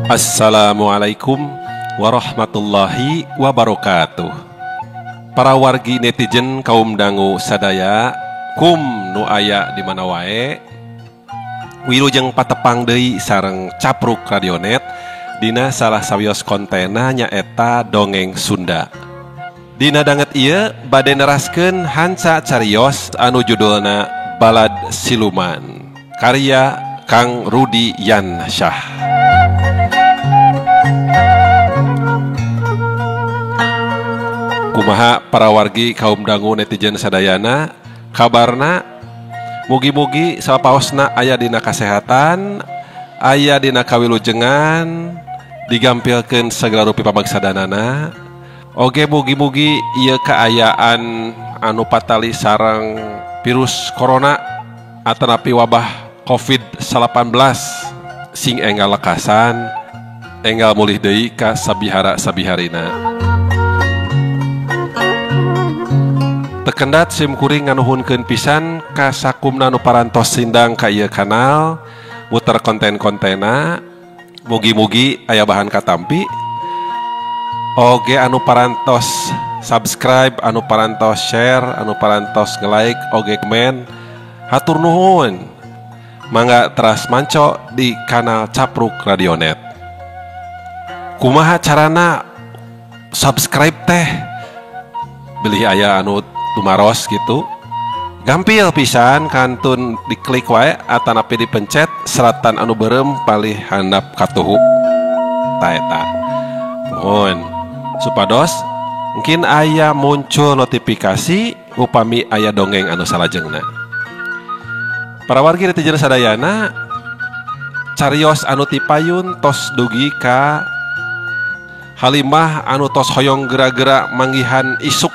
Assalamualaikum warahmatullahi wabarakatuh. Para wargi netizen kaum dangu sadaya, kum nu aya di mana wae, wilujeng patepang deui sareng Capruk Radionet dina salah sawios kontena nyaeta dongeng Sunda. Dina danget ieu bade neraskeun hanca carios anu judulna Balad Siluman karya Kang Rudi Yansyah. Kumaha para wargi kaum dangu netizen sadayana kabarna, mugi-mugi sapaosna aya dina kasehatan, aya dina kawilujengan, digampilkeun segala rupi pamagsadanana. Oge mugi-mugi ieu kaayaan anu patali sareng virus corona atanapi wabah COVID-19 sing enggal lekasan, enggal mulih deui ka sabihara-sabiharina. Tekendat sim kuring nganuhunkeun pisan ka sakumna nu parantos sindang ka ieu kanal, muter konten-kontena, mugi-mugi aya bahan katampi. Oge anu parantos subscribe, anu parantos share, anu parantos nge-like, oge komen, hatur nuhun. Mangga teras manco di kanal Capruk Radionet. Kumaha carana subscribe teh? Bilih aya anu tumaros gitu, gampil pisan kantun diklik wae atanapi dipencet seratan anu berem palih handap katuhu ta eta. Mohon supados mungkin aya muncul notifikasi upami aya dongeng anu salajengna. Para wargi netizen sadayana, carios anu tipayun tos dugi ka Halimah anu tos hoyong gera-gera manggihan isuk,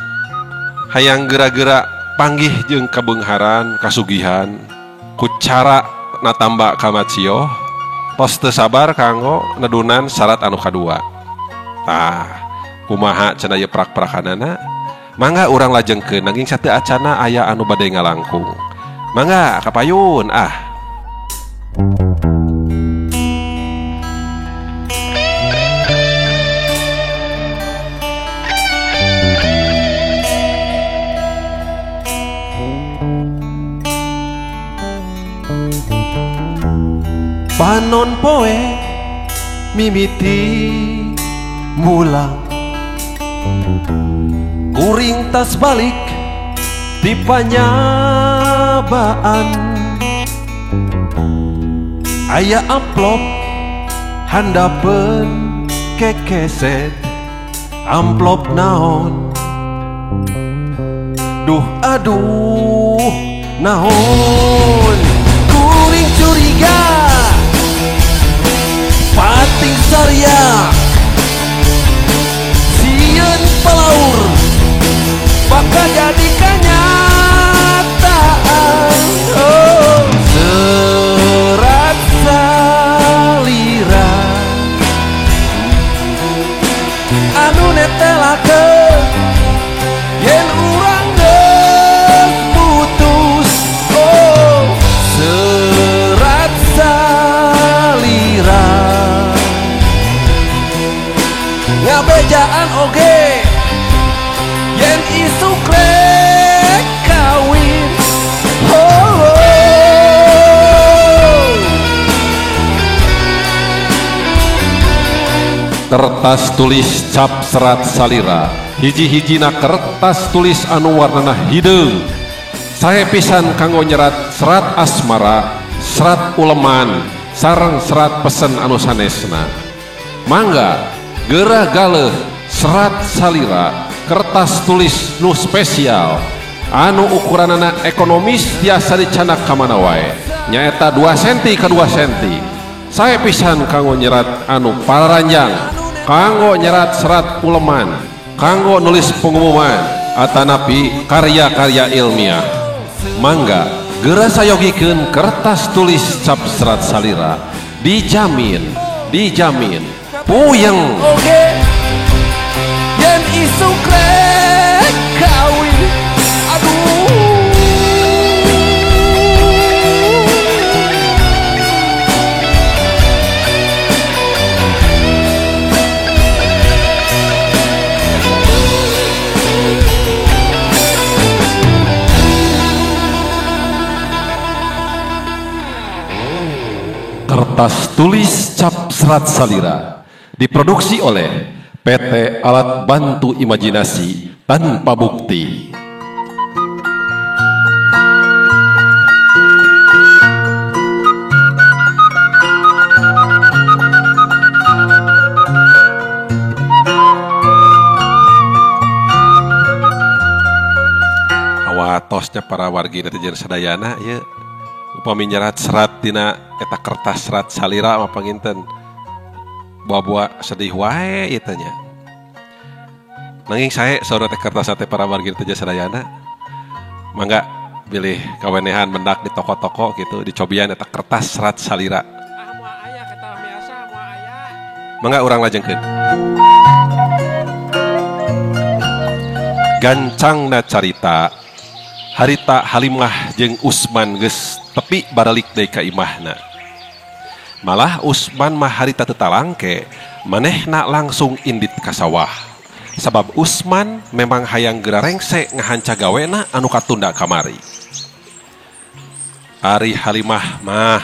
hayang gera-gera panggih jeung kabeungharan kasugihan ku cara natamba kamacio, tos teu sabar kanggo nedunan syarat anu kadua. Tah, kumaha cenah ieu prak-prakanana? Mangga urang lajengkeun nanging sateu acana aya anu bade ngalangkung. Mangga kapayun ah. Panon poe mimiti mulang, kuring tas balik ti panyabaan. Aya amplop handapeun kekeset, amplop naon? Duh aduh naon? Kuring curiga pating saria, sieun palaur bakal jadi kenyataan. Oh, serat salira anu netelakeun yen urang geus putus. Oh, serat salira ngabejaan oge yen isuk rek kawin. Oh, oh. Kertas tulis cap serat salira hiji-hijina kertas tulis anu warnana hideung sae pisan kanggo nyerat serat asmara, serat uleman, sareng serat pesen anu sanesna. Mangga geura galeuh serat salira kertas tulis nu spesial anu ukuranana ekonomis tiasa dicanak ka mana wae nyaeta 2 cm ka 2 cm. Sae pisan kanggo nyerat anu pararanjang, kanggo nyerat serat uleman, kanggo nulis pengumuman atanapi karya-karya ilmiah. Mangga geura sayogikeun kertas tulis cap serat salira, dijamin dijamin puyeng. Oke yen isuk rek kawin aduh. Kertas tulis cap serat salira diproduksi oleh PT Alat Bantu Imajinasi Tanpa Bukti. Awatosnya para wargi netizen sadayana ya. Upami nyerat serat dina eta kertas serat salira mah panginten buah-buah sedih wae ieu teh nya. Nanging sae saur teh kertas teh para wargi teh sadayana. Mangga bilih kawenehan mendak di toko-toko gitu dicobian eta kertas serat salira. Mangga urang lajengkeun. Gancangna carita harita Halimah jeung Usman geus tepi baralik deui ka imahna. Malah Usman mah harita teu talangke, manehna langsung indit ka sawah. Sabab Usman memang hayang geura rengse ngahanca gawena anu katunda kamari. Ari Halimah mah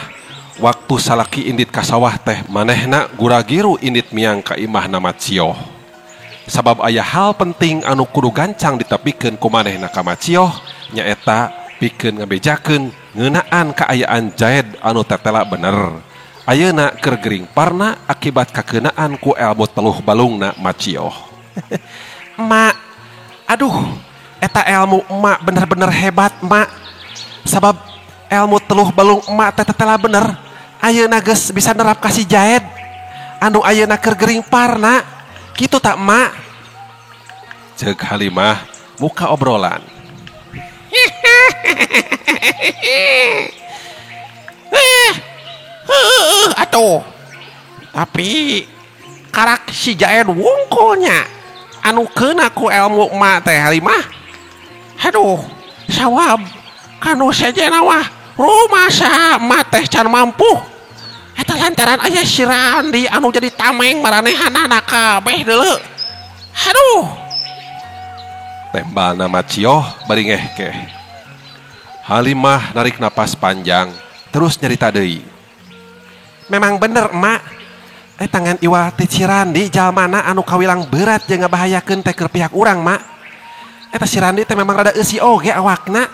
waktu salaki indit ka sawah teh manehna guragiru indit miang ka imahna Macioh. Sabab aya hal penting anu kudu gancang ditepikeun ku manehna ka Macioh nyaeta pikeun ngabejakeun ngeunaan kaayaan Jaed anu tetela bener. Ayeuna keur gering parna akibat kakeunaan ku elmu teluh balungna Macioh. Mak, aduh, eta elmu emak bener-bener hebat, mak. Sabab elmu teluh balung emak teh tetela bener. Ayeuna geus bisa nerap ka si Jaed anu ayeuna keur gering parna. Kitu tak, mak? Ceuk Halimah muka obrolan. Atuh tapi karak si Jaed wungkulnya anu keuna ku elmu emak teh Halimah. Aduh sawab kanu sejena mah rumasa emak teh can mampu. Eta lantaran aya si Randi anu jadi tameng maranehanana kabeh deuleu. Aduh tembalna Macioh bari ngehkeh. Halimah narik napas panjang terus nyerita deui. Memang bener emak, tangan iwa ti si Randi jalmana anu kawilang berat jeung ngabahayakeun teh keur pihak urang mak. Eta si Randi teh memang rada eusi oge awakna,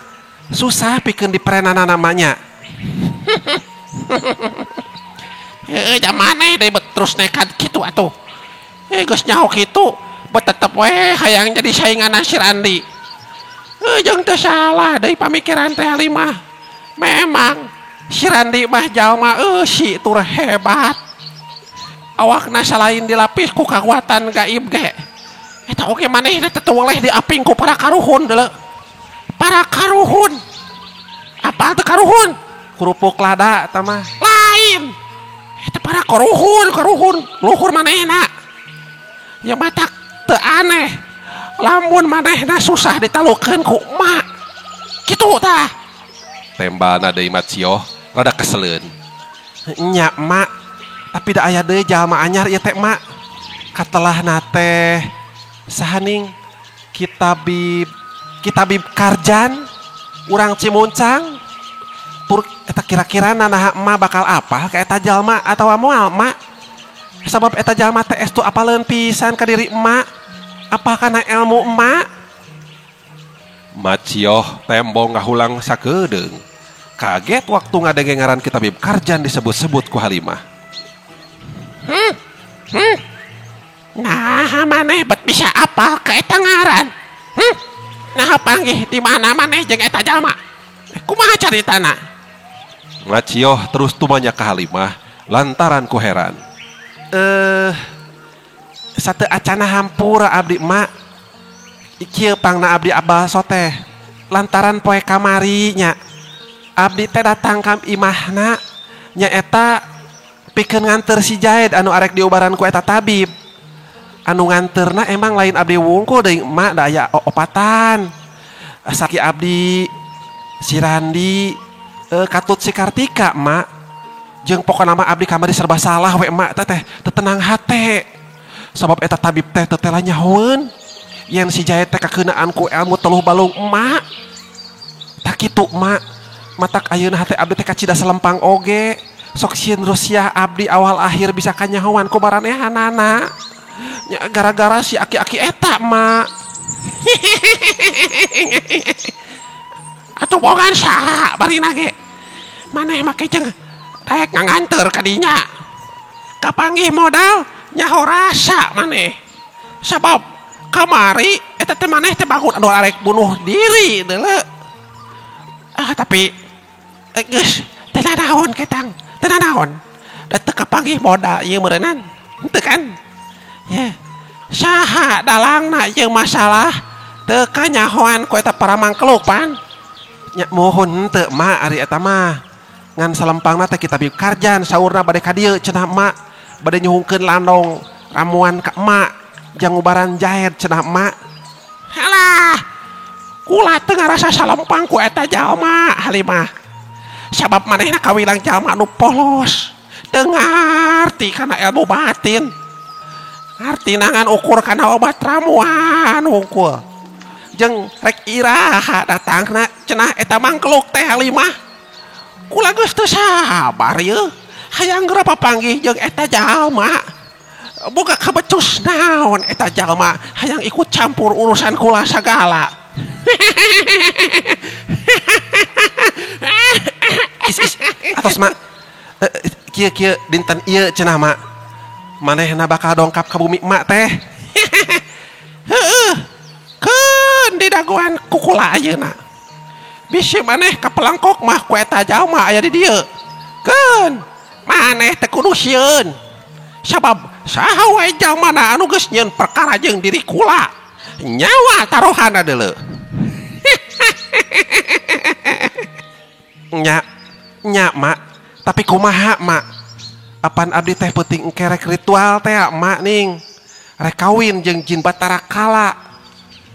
susah pikeun diperenana namanya. Heeh jamaneh deui terus nekat kitu atuh. Geus nyaho kitu, bet tetep we hayang jadi sainganna si Randi. Jeung teu salah deui pamikiran teh Halimah. Memang si Randi mah jalma eusi tur hebat. Awakna salain dilapis ku kakuatan gaib ge. Eta oge manehna teh teu weleh diaping ku para karuhun deuleu. Para karuhun. Apal teu karuhun? Kerupuk lada eta mah. Lain. Eta para karuhun, karuhun luhur manehna. Ya matak teu aneh. Lamun manehna susah ditalukeun ku emak. Kitu tah. Tembalna deui Macioh rada keseleun. Nya emak, tapi da aya deui jalma anyar ieu teh emak. Katelahna teh sahaning Kitabib Karjan urang Cimuncang. Tur eta kira-kira naha emak bakal apa ka eta jalma atawa moal emak? Sabab eta jalma teh estu apaleun pisan ka diri emak. Apa kana ilmu emak? Macioh tembong ngahulang sakedeung. Kaget waktu ngadenge ngaran Ki Tabib Karjan disebut-sebut ku Halimah. Nah, maneh bet bisa apal ka eta ngaran? Nah, panggih di mana maneh jeung eta jalma? Kumaha caritana? Macioh terus tumanya ka Halimah lantaran ku heran. Sate acana hampura abdi mak. Kieu pangna abdi abaso teh lantaran poe kamari nya. Abdi teh datang ka imahna nyaeta pikeun nganter si Jaid anu arek diubaran ku eta tabib. Anu nganterna emang lain abdi wungkul deui emak da aya opatan. Saki abdi si Randi katut si Kartika emak. Jeung pokona mah abdi kamari serba salah we emak teh teu tenang hate. Sabab eta tabib teh teu tela nyahoeun yen si Jaid teh kakeunaan ku ilmu teluh balung emak. Tak kitu emak. Matak ayeuna hate abdi teh kacida selempang oge. Sok sieun rusiah abdi awal akhir bisa kanyahoan ku baranehanana. Nya gara-gara si aki-aki eta mak. Atuh bogan saha barina ge. Maneh make jeung rek nganter ka dinya. Kapanggih modal nyaho rasa maneh. Sabab kamari eta teh maneh teh bangun anu arek bunuh diri deuleu. Ah tapi geus teu nanaon ketang, teu nanaon. Da teu kapanggih modal ieu meureunnan. Henteu kan? Ya. Saha dalangna ieu masalah teu kanyahoan ku eta paramangkeluk pan. Nya mohon henteu mak ari eta mah. Ngan salempangna teh Ki Tabib Karjan saurna bade ka dieu cenah emak. Bade nyuhungkeun landong ramuan ka emak jang ngubaran Jaid cenah emak. Halah. Kula teu ngarasa salempang ku eta jalma Halimah. Sabab manehna kawilang jalma anu polos. Teu ngarti kana ilmu batin. Ngarti ngan ukur kana obat ramuan hungkul. Jeung rek iraha datangna cenah eta mangkeluk teh Halimah. Kula geus teu sabar yeuh. Hayang geura papanggih jeung eta jalma. Boga kabecus naon eta jalma hayang ikut campur urusan kula sagala. Is, is, atos mak. Kieu kieu dinten ieu cenah mak. Manehna bakal dongkap ka bumi emak teh. Heueuh. Keun didagoan ku kula ayeuna. Bisi maneh kapelangkok mah ku eta jalma aya di dieu. Keun maneh teh kudu sieun. Sabab saha wae jalmana anu geus nyieun perkara jeung diri kula. Nyawa taruhana deuleu. Nya, nya mak, tapi kumaha mak? Apan abdi teh peuting engke rek ritual teh mak ning. Rek kawin jeung jin Batara Kala.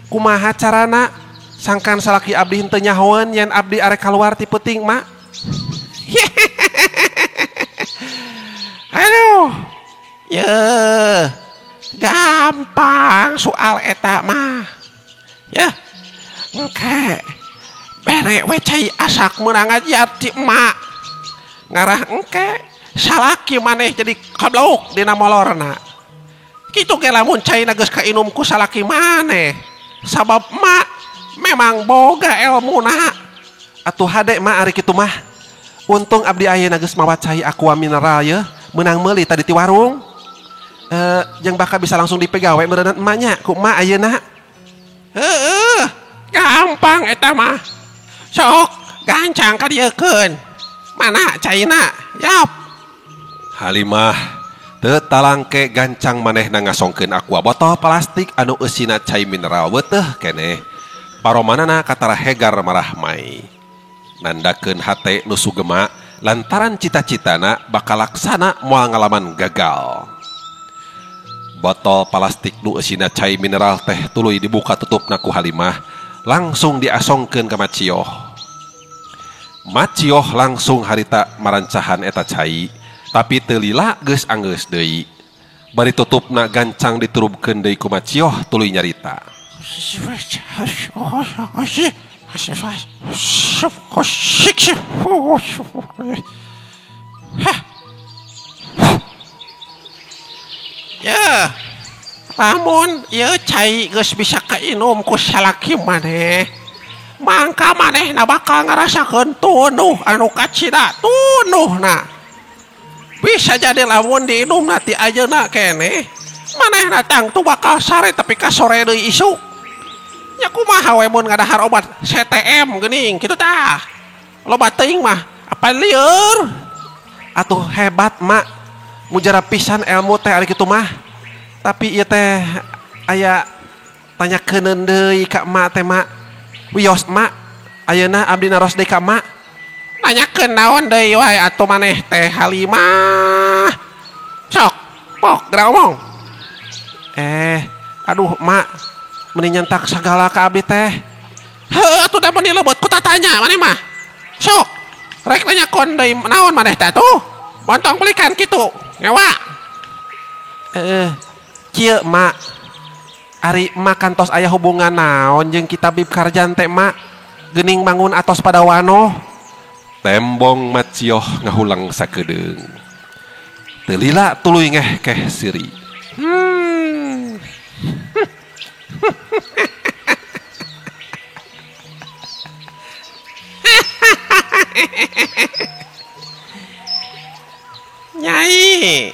Kumaha carana? Sangkan salaki abdi henteu nyahoeun yen abdi arek kaluar ti peuting mak. Aduh. Yeuh. Gampang soal eta mah. Yeuh. Engke bere we cai asak meunang ngajar ti emak. Ngarah engke salaki maneh jadi kablok dina molorna. Kitu ge lamun caina geus kainum ku salaki maneh. Sabab emak memang boga elmuna. Atuh hade mak ari kitu mah. Untung abdi ayeuna geus mawa cai aqua mineral yeuh, meunang meuli tadi ti warung. Jeung bakal bisa langsung dipegawe meureunna emaknya ku emak ayeuna. Heueuh, gampang eta mah. Sok gancang ka dieukeun. Mana caina? Yap. Halimah teu talangke gancang manehna ngasongkeun aqua botol plastik anu eusina cai mineral weuteuh keneh. Paromanana katara hegar marahmai. Nandakeun hate nu sugema lantaran cita-citana bakal laksana moal ngalaman gagal. Botol plastik nu eusina cai mineral teh tuluy dibuka tutupna ku Halimah, langsung diasongkeun ka Macioh. Macioh langsung harita marancahan eta cai, tapi teu lila geus anggeus deui. Bari tutupna gancang diturubkeun deui ku Macioh tuluy nyarita. Ya. Lamun ieu cai geus bisa kainum ku salaki maneh. Mangka manehna bakal ngarasakeun tunuh anu kacida tunuhna. Bisa jadi lamun diinumna ti ayeuna keneh manehna tangtu bakal sare tapi ka sore deui isuk. Nya kumaha we mun ngadahar obat CTM geuning kitu tah. Loba teuing mah apa lieur. Atuh hebat mak, mujarab pisan ilmu teh ari kitu mah. Tapi ieu teh aya tanyakeun deui ka emak teh mak. Wios mak, ayeuna abdi naros deui ka emak. Nanyakeun naon deui wae atuh maneh teh Halimah. Sok, pok geura omong. Aduh mak, meni nyentak sagala ka abdi teh. Heuh atuh da meuni lebet ku tatanya maneh mah. Sok, rek nanyakeun deui naon maneh teh atuh. Montong belikan kitu, ngewa. Kieu mak, ari mak kantos aya hubungan naon jeung Ki Tabib Karjan teh mak, geuning bangun atos pada wanoh. Tembong macioh ngahulang sakedeung. Teu lila tuluy ngehkeh siri. Nyai,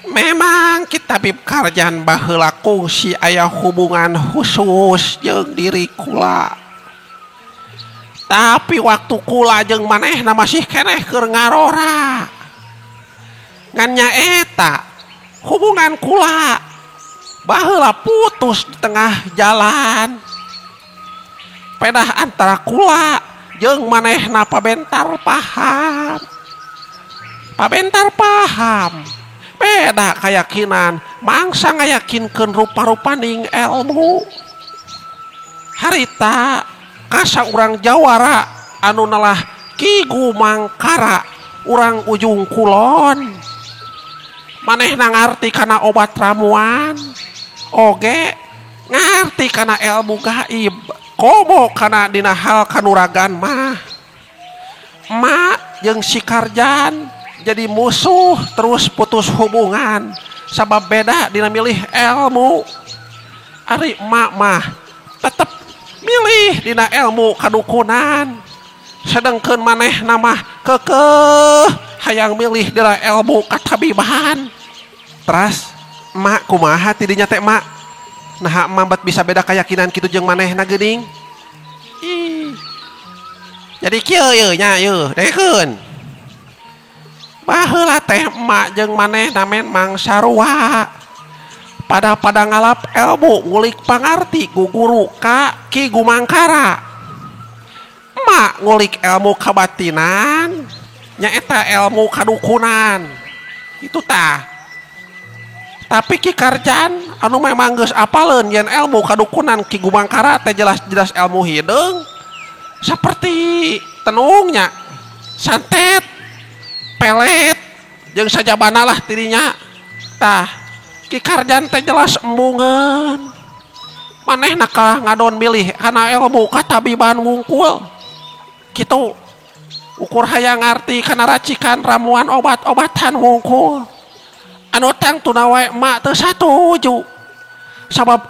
memang Ki Tabib Karjan baheula kungsi aya hubungan khusus jeung diri kula. Tapi waktu kula jeung manehna masih keneh keur ngarora. Ngan nyaeta hubungan kula baheula putus di tengah jalan. Pedah antara kula jeung manehna pabentar paham. Pabentar paham. Beda keyakinan, mangsa ngayakinkeun rupa-rupaning ilmu. Harita kasa urang Jawara anu nalah Ki Gumangkara urang ujung kulon. Manehna ngarti kana obat ramuan, oge ngarti kana ilmu gaib, komo kana dina hal kanuragan mah. Mak jeung si Karjan jadi musuh terus putus hubungan sabab beda dina milih ilmu. Ari emak mah tetep milih dina ilmu kadukunan, sedangkeun manehna mah kekeh hayang milih dina ilmu katabiban. Teras emak kumaha tidinya teh emak? Naha emak bet bisa beda keyakinan kitu jeung manehna geuning? Ih. Jadi kieu yeuh nya yeuh, dekeun. Baheula teh emak jeung manehna memang sarua. Pada-pada ngalap ilmu ngulik pangarti ku guru ka Ki Gumangkara. Emak ngulik ilmu kabatinan, nyaeta ilmu kadukunan. Itu tah. Tapi Ki Karjan anu memang geus apaleun yen ilmu kadukunan Ki Gumangkara teh jelas-jelas ilmu hideung. Seperti tenungnya, santet, pelet, jeung sajabana lah tirinya. Tah, Ki Karjan teh jelas embungeun. Manehna kalah ngadon milih kana ilmu katabiban wungkul. Kitu ukur hayang ngarti kana racikan ramuan obat-obatan wungkul. Anu tangtuna wae emak teu satuju. Sabab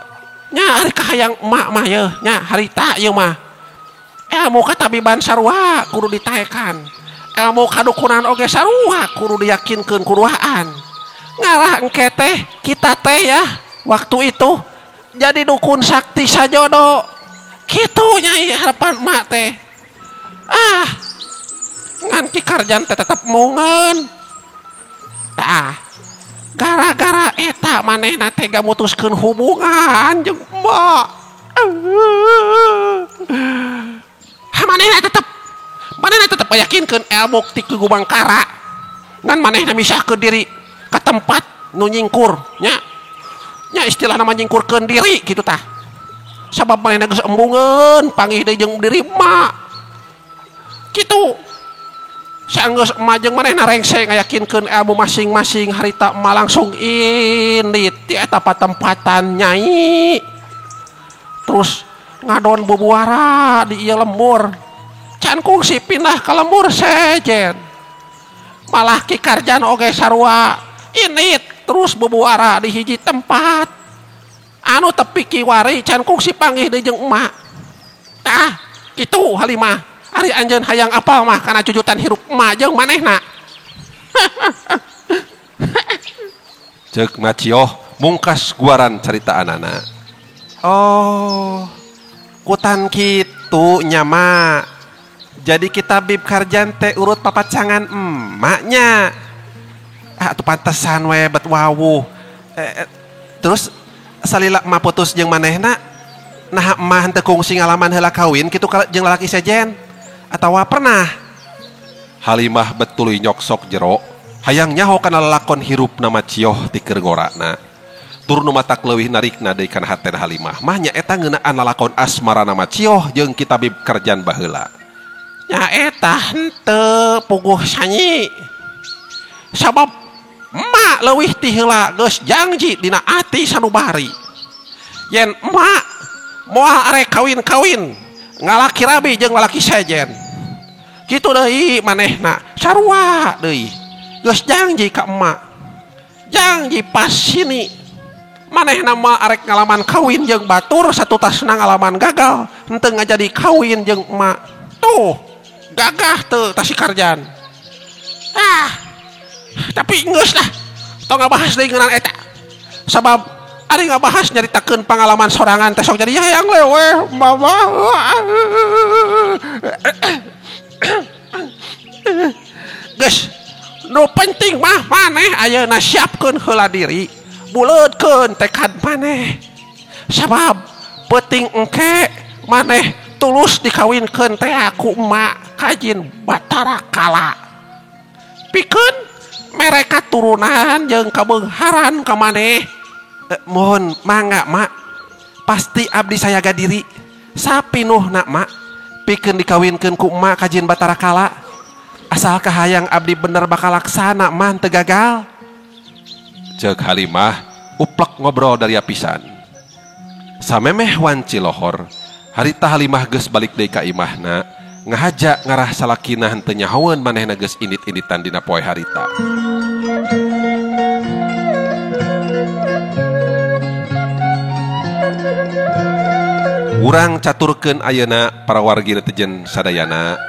nya ari kahayang emak mah yeuh nya harita ieu mah. Ilmu katabiban sarua kudu ditaekan. Ilmu kadukunan oge sarua kudu diyakinkeun kuduaan. Ngarah engke teh kita teh ya waktu itu jadi dukun sakti sajodo. Kitu nyai harapan emak teh. Ah, ngan Ki Karjan teh tetep mungeun. Tah, gara-gara eta manehna teh mutuskeun hubungan jeung emak. Manehna tetep yakinkeun ilmu ti Ki Gumangkara. Ngan manehna misahkeun diri ka tempat nu nyingkur nya. Nya istilahna mah nyingkurkeun diri kitu tah. Sabab manehna geus embungeun panggih deui jeung diri emak. Kitu. Saenggeus emak jeung manehna rengse ngayakinkeun ilmu masing-masing harita emak langsung indit ti eta patempatan nyai. Terus ngadon bubuara di ieu lembur. Can kungsi pindah ka lembur sejen. Malah Ki Karjan oge sarua init terus bubuara di hiji tempat. Anu tepi kiwari can kungsi panggih deui jeung emak. Tah, kitu Halimah. Ari anjeun hayang apal mah kana cujutan hirup emak jeung manehna. Ceuk Macioh mungkas guaran caritaanana. Oh, kutan kitu nya ma. Jadi Ki Tabib Karjan teh urut papacangan emaknya. Ah, atuh pantesan we bet wawuh. Terus salila emak putus jeung manehna, nah emak henteu kungsi ngalaman heula kawin kitu jeung lalaki sejen atawa pernah? Halimah betul nyoksok jero, hayang nyaho kana lalakon hirupna Macioh ti keur ngorana. Tur nu matak leuwih narikna deui kana haten Halimah mah nya eta ngeunaan lalakon asmarana Macioh jeung Ki Tabib Karjan baheula. Nya eta henteu puguh sanyi. Sabab emak leuwih ti heula geus janji dina ati sanubari. Yen emak moal arek kawin-kawin ngalaki rabi jeung lalaki sejen. Kitu deui manehna sarua deui. Geus janji ka emak. Janji pas sini manehna mah arek ngalaman kawin jeung batur satutasna ngalaman gagal henteu ngajadi kawin jeung emak. Tuh gagah teu tah si Karjan. Ah, tapi geus lah tong ngabahas deui ngeunaan eta. Sabab ari ngabahas nyaritakeun pangalaman sorangan teh sok jadi hayang leweh mama. Geus nu penting mah maneh ayeuna siapkeun heula diri, buleutkeun tekad maneh. Sabab peuting engke maneh tulus dikawinkeun teh ku emak kajin Batara Kala. Pikeun mere katurunan jeung kabeungharan ka maneh. Mohon mangga mak, pasti abdi sayaga diri sapinuhna mak pikeun dikawinkeun ku emak kajin Batara Kala. Asal kahayang abdi bener bakal laksana mah teu gagal. Ceuk Halimah uplek ngobrol dari apisan. Samemeh wanci lohor, harita Halimah geus balik deui ka imahna, ngahaja ngarah salakina henteu nyahoeun manehna geus indit-inditan dina poe harita. Urang caturkeun ayeuna para wargi netizen sadayana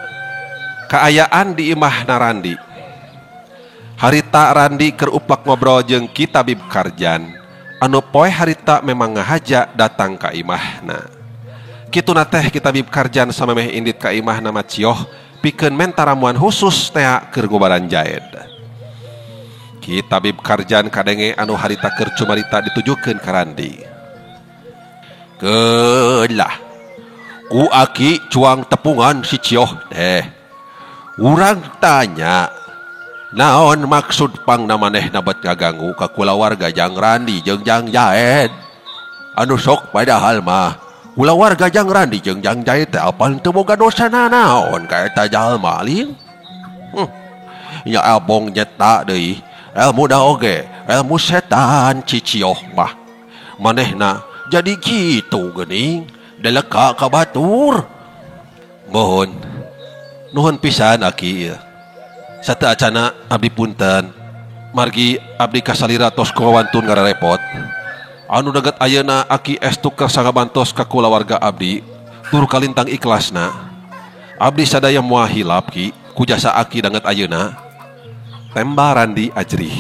kaayaan di imahna Randi. Harita Randi keur uplek ngobrol jeung Ki Tabib Karjan anu poe harita memang ngahaja datang ka imahna. Kituna teh Ki Tabib Karjan samemeh indit ka imahna Macioh pikeun menta ramuan khusus tea keur ngubaran jaed. Ki Tabib Karjan kadenge anu harita keur cumarita ditujukeun ka Randi. Kelah ku aki cuang tepungan si Cioh teh. Urang tanya, naon maksud pangna manehna bet ngaganggu ka kulawarga jang Randi jeung Jang Jaed? Anu sok padahal mah kulawarga Jang Randi jeung Jang Jaed teh apan teu boga dosa nanaon ka eta jalma lin? Nya abong nyeta deui, ilmu da oge, ilmu setan Cicioh mah. Manehna jadi kitu geuning, deleka ka batur. Mohon nuhun pisan aki. Satu acana abdi punten. Margi abdi kasalira tos kawantun ngararepot. Anu daget ayeuna aki estu kersa ngabantos ka kulawarga abdi tur kalintang ikhlasna. Abdi sadaya moal hilap ki ku jasa aki danget ayeuna. Temba Randi ajrih.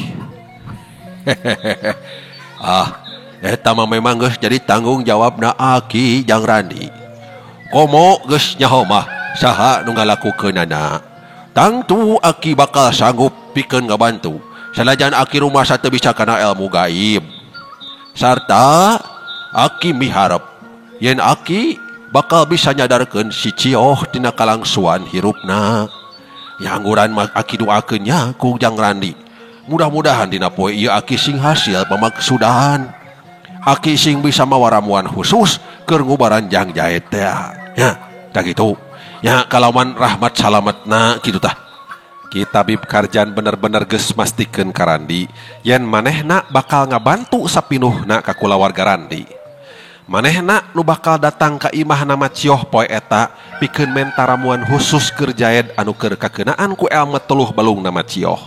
Ah, eta mah memang geus jadi tanggung jawabna aki jang Randi. Komo geus nyaho mah saha nu ngalakukeunana. Tangtu aki bakal sanggup pikeun ngabantu. Sanajan aki rumasa teu bisa kana ilmu gaib. Sarta aki miharep yen aki bakal bisa nyadarkeun si Cioh tina kalangsuan hirupna. Yangguran mah aki doakeun nya ku Jang Randi. Mudah-mudahan dina poe ieu aki sing hasil pamaksudan. Aki sing bisa mawa ramuan khusus keur ngubaran Jang Jaed teh. Nya, tah kitu. Nya kalawan rahmat salametna kitu tah. Ki Tabib Karjan bener-bener geus mastikeun ka Randi yen manehna bakal ngabantu sapinuhna ka kulawarga Randi. Manehna nu bakal datang ka imahna Macioh poe eta pikeun menta ramuan khusus keur Jaed anu keur kakeunaan ku elmet teluh balungna Macioh.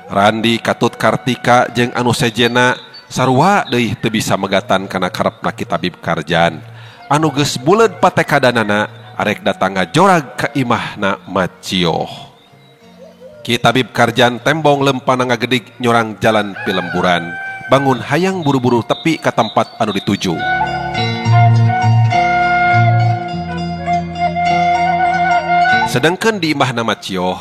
Randi katut Kartika jeung anu sejena sarua deui teu bisa megatan kana karepna Ki Tabib Karjan anu geus buleud patekadanana arek datang ngajorag ka imahna Macioh. Ki Tabib Karjan tembong lempana ngagedig nyorang jalan pilemburan, bangun hayang buru-buru tepi ka tempat anu dituju. Sedangkan di imahna Macioh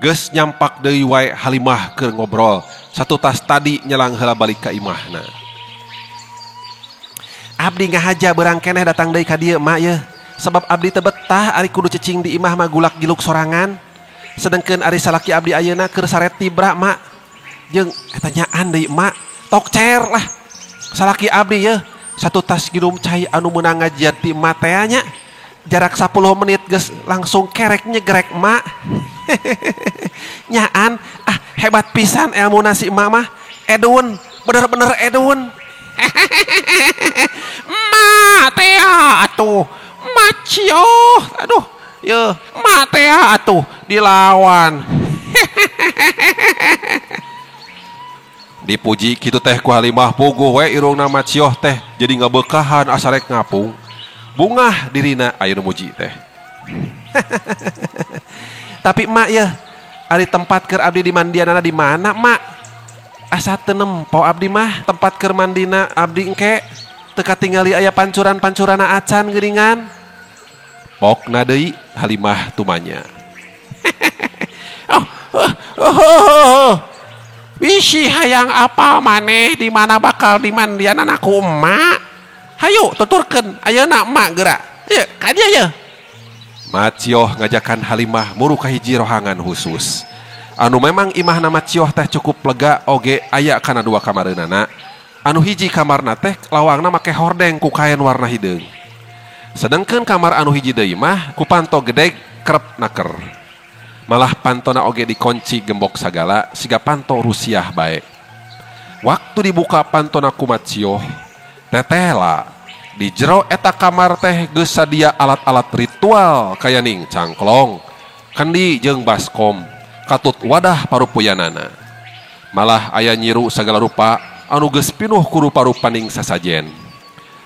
geus nyampak deui wae Halimah keur ngobrol satu tas tadi nyelang heula balik ka imahna. Abdi ngahaja beurang keneh datang deui ka dieu mak yeuh, sebab abdi teu betah ari kudu cicing di imah mah gulak giluk sorangan. Sedangkan ari salaki abdi ayeuna keur saret tibra mak, jeung eta nyaan deui mak, tokcer lah salaki abdi yeuh satu tas ginum cai anu meunang ngajian ti emak teh nya, jarak 10 menit geus langsung kerek nyegrek mak. Nyaan ah hebat pisan ilmu nasi emak mah, edun bener-bener edun. Mak teh atuh Macioh, aduh yeuh mak teh atuh dilawan. Dipuji kitu teh ku Halimah puguh we irungna Macioh teh jadi ngabeukahan asa rek ngapung. Bungah dirina aya nu muji teh. Tapi mak yeuh ari tempat keur abdi di mandianana di mana mak? Asa teu nempo abdi mah tempat keur mandina abdi engke teu katingali aya pancuran-pancurana acan geuningan. Pokna deui Halimah tumanya. Oh. Bisi hayang apa maneh di mana bakal dimandianana ku emak? Hayu tuturkeun ayeuna emak geura. Ieu ka dieu yeuh. Macioh ngajakan Halimah muru ka hiji rohangan khusus. Anu memang imahna Macioh teh cukup lega oge aya kana dua kamareunana. Anu hiji kamarna teh lawangna make hordeng ku kain warna hideung. Sedangkan kamar anu hiji deui mah ku panto gedeg kerep naker. Malah pantona oge dikunci gembok sagala siga panto Rusiah bae. Waktu dibuka pantona ku Macioh, tetela di jero eta kamar teh geus sadia alat-alat ritual kayaning cangklong, kendi jeung baskom, katut wadah parupuyanana. Malah aya nyiru sagala rupa anu geus pinuh ku rupa-rupaning sasajen.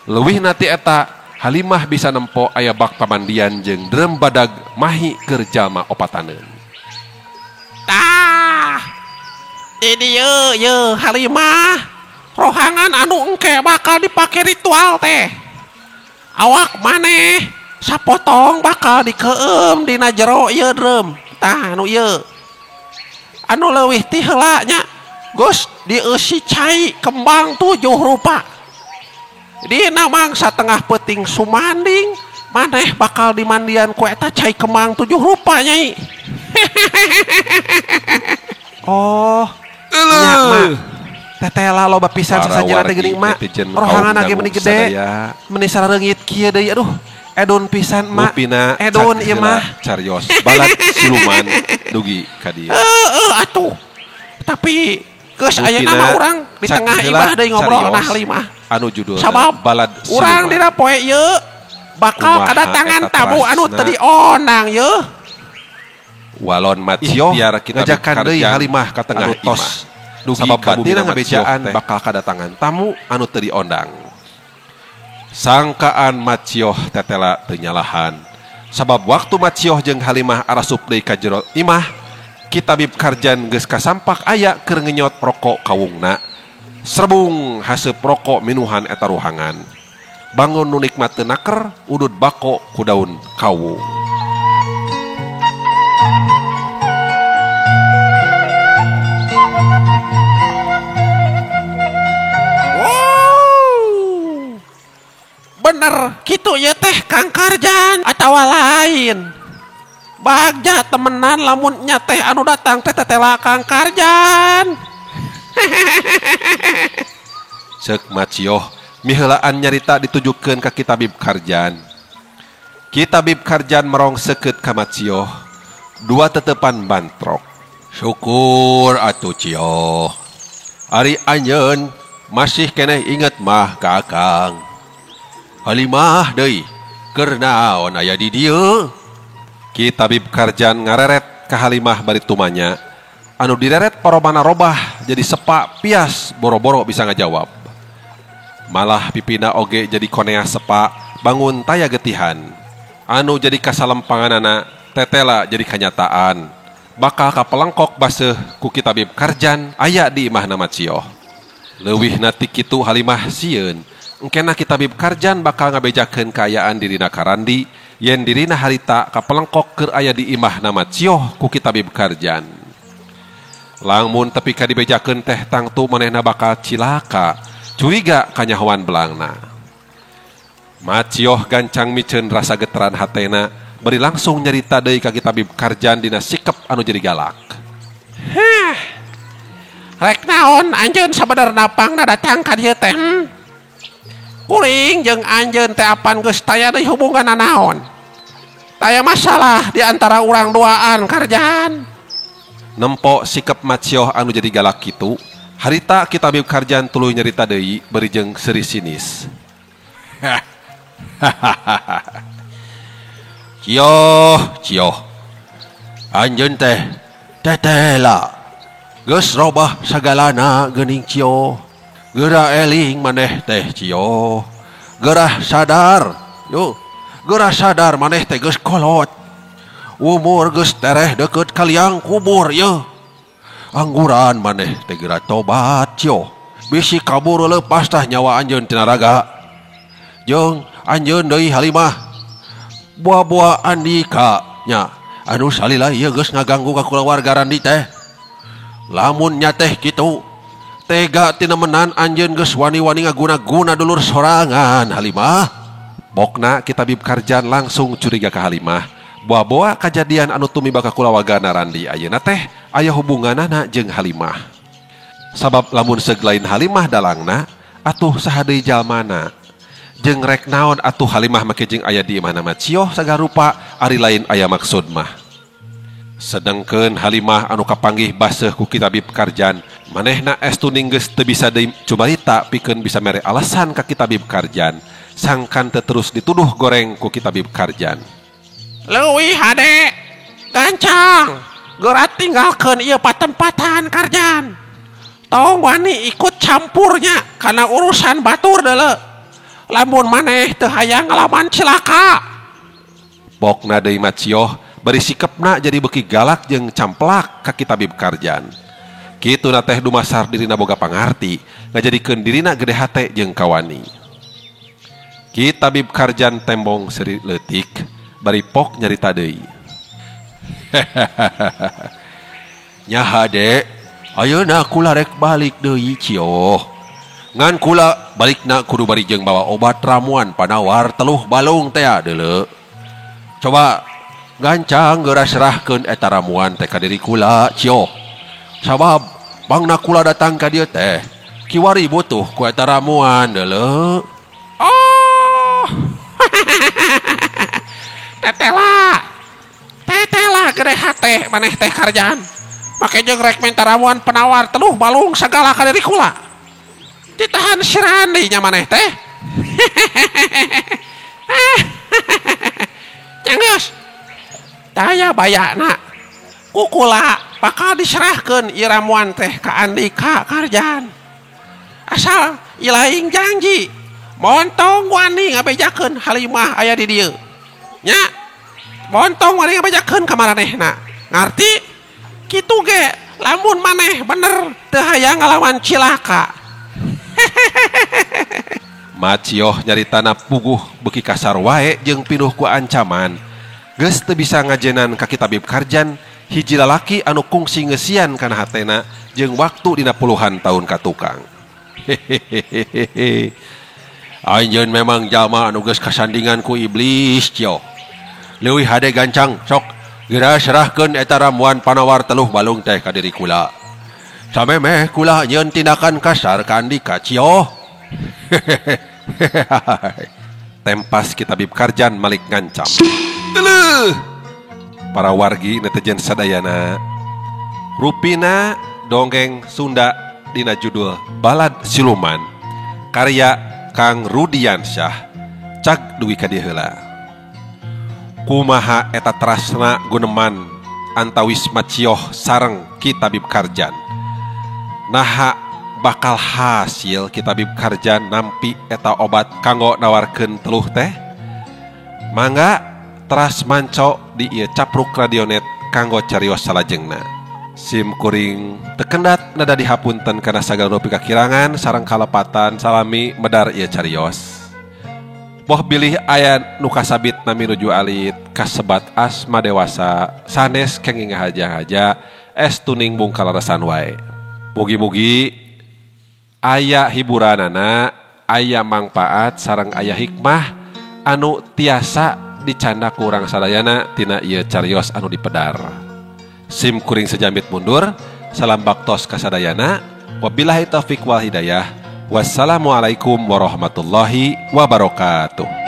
Leuwihna ti eta Halimah bisa nempo aya bak pamandian jeung drum badag mahi keur jalma opataneun. Tah, ini ye Halimah, rohangan anu engke bakal dipake ritual teh. Awak maneh sapotong bakal dikeum dina jero ieu drum. Tah anu ieu. Anu leuwih ti heula nya geus dieusi cai kembang 7 rupa. Dina mangsa tengah peuting sumanding maneh bakal dimandian ku eta cai kembang 7 rupa nyai. Oh, nya mak. Tetela loba pisan sasajenna teh geuning mak. Rohangan ge meuni gede, meuni sarareungit kieu deui aduh. Edun pisan mak. Edun ieu mah. Carios balad siluman dugi ka dieu. Heeh atuh. Tapi geus ayeuna mah urang di tengah imah deui ngobrol nah Halimah. Anu judulna sabab balad siluman. Urang dina poe ieu bakal kadatangan tamu anu teu diondang yeuh. Walon Macioh ngajakan deui Halimah ka tengah tos. Dugi sabab batina ngabejaan bakal kadatangan tamu anu teu diondang. Sangkaan Macioh tetela teu nyalahan. Sabab waktu Macioh jeung Halimah arasup deui ka jero imah, Ki Tabib Karjan geus kasampak aya keur ngenyot rokok kawungna. Serbung haseup rokok minuhan eta ruhangan. Bangun nu nikmat teu naker udud bako ku daun kawu. Wow. Bener kitu ya teh Kang Karjan atawa lain. Bagja temenan lamun nya teh anu datang teh tetela Kang Karjan. Ceuk Macioh miheulaan nyarita ditujukeun ka Ki Tabib Karjan. Ki Tabib Karjan merong seukeut ka Macioh, dua tetepan bantrok. Syukur atuh Cioh. Ari anjeun masih keneh inget mah ka Akang. Halimah deui keur naon aya di dieu? Ki Tabib Karjan ngareret ka Halimah bari tumanya. Anu direret parobana robah jadi sepa pias boro-boro bisa ngajawab. Malah pipina oge jadi konea sepa bangun taya getihan. Anu jadi kasalempanganana tetela jadi kanyataan. Bakal kapelengkok baseuh ku Ki Tabib Karjan aya di imahna Macioh. Leuwihna ti kitu Halimah sieun. Engkena Ki Tabib Karjan bakal ngabejakeun kaayaan dirina ka Randi yen dirina harita kapelengkok keur aya di imahna Macioh ku Ki Tabib Karjan. Lamun tepi ka dibejakeun teh tangtu manehna bakal cilaka, curiga kanyahoan belangna. Macioh gancang miceun rasa geteran hatena, bari langsung nyarita deui ka Ki Tabib Karjan dina sikep anu jadi galak. Heh. Rek naon anjeun sabenerna pangna datang ka dieu teh? Kuring jeung anjeun teh apan geus taya deui hubunganna naon? Taya masalah di antara urang duaan Karjan. Nempo sikep Macioh anu jadi galak kitu, harita Ki Tabib Karjan tuluy nyarita deui bari jeung seuri sinis. Cioh, cioh. Anjeun teh tetela. Geus robah sagalana geuning cioh. Geura eling maneh teh cioh. Geurah sadar, yo. Geurah sadar maneh teh geus kolot. Umur geus tereh deukeut kaliang kubur ye. Angguran maneh teh geura tobat cioh. Bisi kabur leupas tah nyawa anjeun tina raga. Jeung anjeun deui Halimah. Buah-buah Andika nya anu salila ieu geus ngaganggu ka kulawarga Randi teh. Lamun nya teh kitu tega tinemenan anjeun geus wani-wani ngaguna-guna dulur sorangan Halimah. Bokna Ki Tabib Karjan langsung curiga ka Halimah. Boa-boa kajadian anu tumiba ka kulawargana Randi ayeuna teh aya hubunganana jeung Halimah. Sabab lamun seug lain Halimah dalangna atuh saha deui jalmana. Jeung rek naon atuh Halimah make jeung aya di imahna Macioh sagarupa ari lain aya maksud mah. Sedengkeun Halimah anu kapanggih baseuh ku Ki Tabib Karjan, manehna estu geus teu bisa deui cumarita pikeun bisa mere alasan ka Ki Tabib Karjan, sangkan teu terus dituduh goreng ku Ki Tabib Karjan. Leuwih hade gancang geura tinggalkeun ieu patempatan Karjan. Tong wani ikut campurnya kana urusan batur deuleu. Lamun maneh teu hayang ngalaman cilaka. Bokna deui Macioh bari sikepna jadi beuki galak jeung camplak ka Ki Tabib Karjan. Kituna teh dumasar dirina boga pangarti, ngajadikeun dirina gede hate jeung kawani. Ki Tabib Karjan tembong seuri leutik bari pok nyarita deui. Nya hade, ayeuna kula rek balik deui cioh. Ngan kula balikna kudu bari jeung bawa obat ramuan panawar teluh balung teh deuleu. Coba gancang geura serahkeun eta ramuan teh ka diri kula cioh. Sabab bangna kula datang ka dieu teh kiwari butuh ku eta ramuan deuleu. Oh. Tetela. Tetela gede hate maneh teh Karjan. Make jeung rek minta ramuan penawar teluh balung sagala ka diri kula. Ditahan si Randi nya maneh teh. Canggeus. Daya bayana. Ku kula bakal diserahkeun ieu ramuan teh ka Andika Karjan. Asal ilaing janji montong wani ngabejakeun Halimah aya di dieu. Nya. Montong wani ngabejakeun ka maranehna. Ngarti? Kitu ge lamun maneh bener teu hayang ngalawan cilaka. Macioh nyaritana puguh beuki kasar wae jeung pinuh ku ancaman. Geus teu bisa ngajenan ka Ki Tabib Karjan hiji lalaki anu kungsi ngeusian kana hatena jeung waktu dina puluhan tahun ka tukang. Hehehehe. Anjeun memang jalma anu geus kasandingan ku iblis cioh. Leuwih hade gancang sok geura serahkeun eta ramuan panawar teluh balung teh ka diri kula. Samemeh kula nyeun tindakan kasar ka Andika cioh. Tempas Ki Tabib Karjan malik ngancam. Teleuh. Para wargi netizen sadayana. Rupina dongeng Sunda dina judul Balad Siluman karya Kang Rudiansyah. Cag dugi ka dieu heula. Kumaha eta trasna guneman antawis Macioh sareng Ki Tabib Karjan. Naha bakal hasil Ki Tabib Karjan nampi eta obat kanggo nawarkeun teluh teh? Mangga teras manco di ieu Capruk Radionet kanggo carios salajengna. Sim kuring tekendat nada dihapunten kana sagala rupi kakirangan sareng kalepatan salami medar ieu carios. Boh bilih aya nu kasabit nami nuju alit kasebat asma dewasa sanes kenging ngahaja-haja es tuning bungkalarasan wae. Mugi-mugi aya hiburanana, aya mangpaat sareng aya hikmah anu tiasa dicanda ku urang sadayana tina ieu carios anu dipedar. Sim kuring sejambit mundur, salam baktos kasadayana, wabillahi taufik wal hidayah. Wassalamualaikum warahmatullahi wabarakatuh.